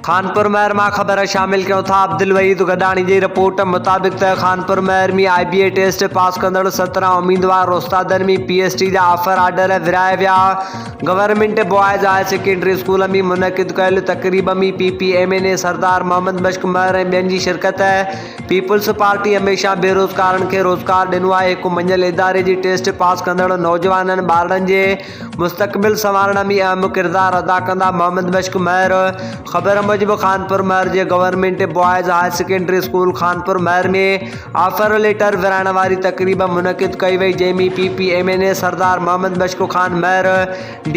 خانپور مهر مان خبر شامل ڪيون ٿا عبدالوحيد گڏاڻي جي رپورٽ مطابق ته Khanpur Mahar ۾ I B A test pass ڪندڙ 17 اميدوار استادن ۾ پي ايس ٽي جا آفر آرڊر ورهايا ويا government boys high secondary school ۾ منعقد ڪيل تقريب ۾ P P M N A Sardar Muhammad Bakhsh Mahar ۽ ٻين جي شرڪت پيپلز پارٽي هميشه بيروزگارن کي روزگار ڏنو آهي هڪ مڃيل اداري جي ٽيسٽ پاس ڪندڙ نوجوانن ٻارڙن جي مستقبل سنوارڻ ۾ اهم ڪردار ادا ڪندا، محمد بخش مهر خبر موجب خانپور مهر جي government boys high secondary school Khanpur Mahar ۾ offer letter ورهائڻ واري تقريب منعقد ڪئي وئي جنهن ۾ P P M N A Sardar Muhammad Bakhsh Khan Mahar,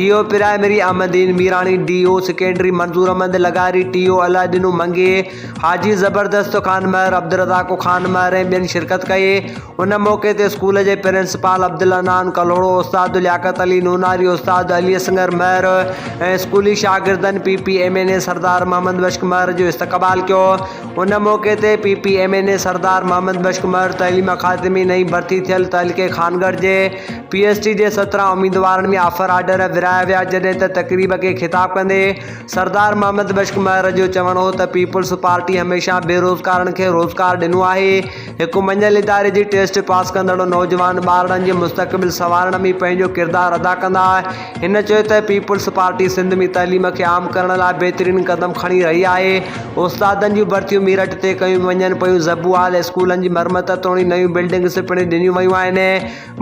D O primary Ahmed Din Mirani, D O secondary Manzoor Ahmed لغاري، ٽي او الله ڏنو منگي، حاجي زبردست خان مهر، عبدالرزاق خان مهر ۽ ٻين شرڪت ڪئي. ان موقعي تي اسڪول جي پرنسپال عبدالحنان ڪلهوڙو، استاد لياقت علي نوناري، استاد علي اصغر مهر ۽ اسڪولي شاگردن P P M N A Sardar Muhammad Bakhsh Mahar جو استقبال ڪيو. ان موقعي تي P P M N A Sardar Muhammad Bakhsh Mahar تعليم کاتي ۾ نئين ڀرتي ٿيل تعلقي خانڳڙهه جي پي ايس ٽي جي 17 اميدوارن ۾ آفر آرڊر ورهايا ويا جڏهن ته تقريب کي خطاب ڪندي سردار محمد بخش مهر جو چوڻ هو ته پيپلز پارٽي هميشه بيروزگارن کي روزگار ڏنو آهي، هڪ مڃيل اداري جي ٽيسٽ پاس ڪندڙ نوجوان ٻارڙن جي مستقبل سنوارڻ ۾ پنهنجو ڪردار ادا ڪندا. هن چيو ته پيپلز پارٽي سنڌ ۾ تعليم کي عام ڪرڻ لاء بهترين قدم کڻي رهي آهي، استادن جون ڀرتيون ميرٽ تي ڪيون وڃن پيون، زبوحال اسڪولن جي مرمت توڻي نيون بلڊنگس پڻ ڏنيون ويون آهن.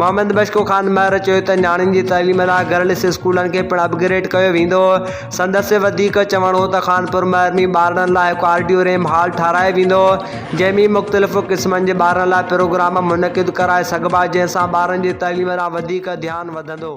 محمد بشڪو خان مهر چيو ته نياڻين جي تعليم لاء گرلس اسڪولن کي پڻ اپ گريڊ ڪيو ويندو. سندس وڌيڪ چوڻ هو ته خانپور مهر ۾ ٻارڙن لاء هڪ آڊيٽوريم هال ٺاهرايو ويندو جنهن ۾ مختلف قسمن جي ٻارن لاء پروگرام منعقد ڪرائي سگهبا جنهن سان ٻارن جي تعليم ڏانهن وڌيڪ ڌيان وڌندو.